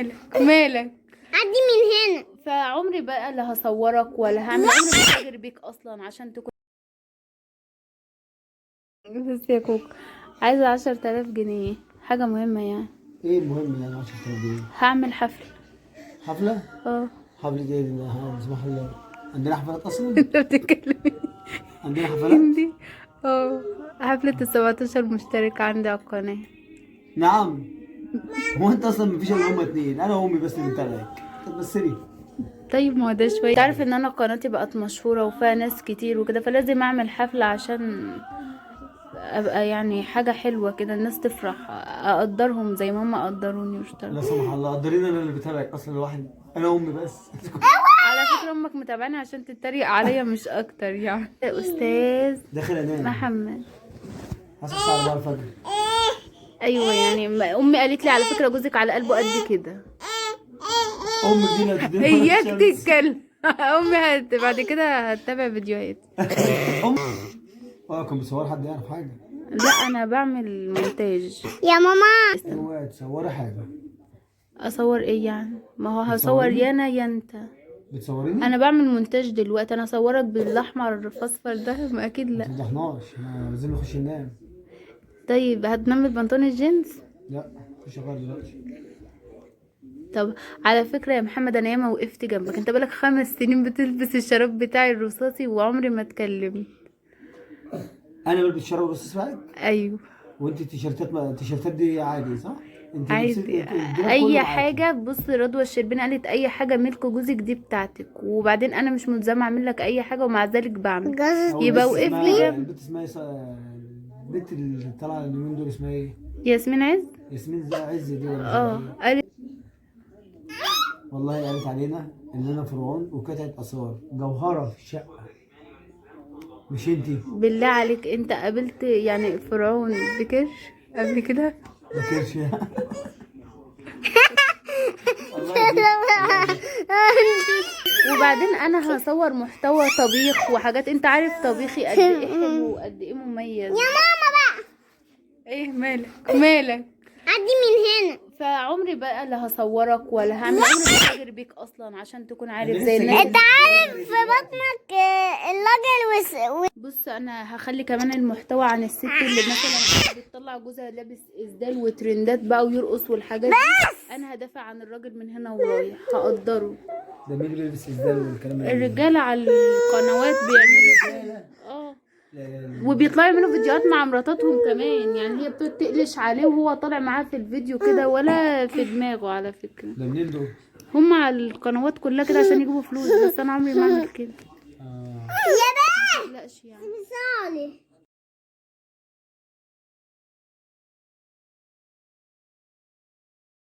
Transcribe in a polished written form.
مالك مالك؟ عدي من هنا. فعمري بقى لا هصورك ولا هعمل، عمري ما هتاجر بيك اصلا عشان تكون. بس يا كوكو عايزة 10,000 جنيه، حاجة مهمة يعني. ايه المهم يعني 10,000 جنيه؟ هعمل حفلة. حفلة؟ اه. حفلة ايه دي؟ سمح الله، عندنا حفلات اصلا؟ انت بتتكلم عندنا حفلات؟ هندي؟ اه، حفلة 17 مشترك عندي على القناة. نعم، هو انت اصلا مفيش الا هما اتنين، انا وامي بس اللي بنتابعك. طب بس ليه؟ طيب ما هو ده شوية، تعرف ان انا قناتي بقت مشهورة وفيها ناس كتير وكده، فلازم اعمل حفلة عشان ابقى يعني حاجة حلوة كده، الناس تفرح، اقدرهم زي ما هم قدروني واشتركوا. لا سمح الله، قدرين انا اللي بتابعك اصلا لوحدي، انا وامي بس. على فكرة امك متابعاني عشان تتريق عليا مش اكتر يعني. يا استاذ داخل انام. محمد. هصحى الساعة 4 الفجر. ايوه يعني امي قالت لي على فكرة جوزك على قلبه قد كده. امك دي لا تديني اياك الشمس. تتكلم. امي بعد كده هتتابع فيديوهات. ام اه كان بيصور حد يعرف حاجة؟ لا انا بعمل مونتاج. يا ماما. اوعي تصوري حاجة. اصور ايه يعني؟ ما هو هصور بتصوريني؟ يا انا يا انت. بتصوريني؟ انا بعمل مونتاج دلوقتي، انا اصورك بالاحمر الفصفر ده؟ ما اكيد ما لا. تفضحناش، احنا عايزين نخش ننام. طيب هتنام ببنطلون الجينز؟ لا خش اغير دلوقتي. طب على فكرة يا محمد، انا ياما وقفت جنبك، انت بالك 5 سنين بتلبس الشراب بتاعي الرصاصي وعمري ما اتكلمت. انا بلبس شراب بس معاك؟ ايوه. وانت التيشيرتات، ما التيشيرتات دي عادي صح؟ انت عادي. الدولاب كله اي معاكي. حاجة. بص رضوى الشربيني قالت اي حاجة ملك جوزك دي بتاعتك، وبعدين انا مش ملزمة اعمل لك اي حاجة ومع ذلك بعمل. جوزك أو يبقى البت وقف اسمها- لي جنب. البت اسمها البت اللي طالعه اليومين دول اسمها ايه؟ ياسمين عز. ياسمين عز دي ولا اه اسمها إيه؟ قالت والله قالت علينا ان انا فرعون وقطعه اثار جوهره في الشقة، مش انتي. بالله عليك انت قابلت يعني فرعون بكرش قبل كده؟ ما كانش. الله يهديك. وبعدين انا هصور محتوى طبيخ وحاجات، انت عارف طبيخي قد ايه حلو وقد ايه مميز. يا ماما بقى. ايه مالك مالك؟ عدي من هنا. فعمري بقى لا هصورك ولا هعمل، عمري ما هتاجر بيك اصلا عشان تكون عارف أنا زي لسه الناس. جاي. انت عارف في بطنك الراجل بص انا هخلي كمان المحتوى عن الست اللي مثلا بتطلع جوزها لابس اسدال وترندات بقى ويرقص والحاجات دي، انا هدافع عن الراجل من هنا ورايح، هقدره. ده مين اللي بيلبس اسدال والكلام ده؟ الرجالة على القنوات بيعملوا كده. اه لا لا لا. وبيطلعوا يعملوا فيديوهات مع مراتاتهم كمان، يعني هي بتقعد تقلش عليه وهو طالع معاه في الفيديو كده ولا في دماغه على فكرة. ده منين دول؟ هم على القنوات كلها كده عشان يجيبوا فلوس، بس انا عمري ما اعمل كده. آه. يا بيه. متقلقش يعني.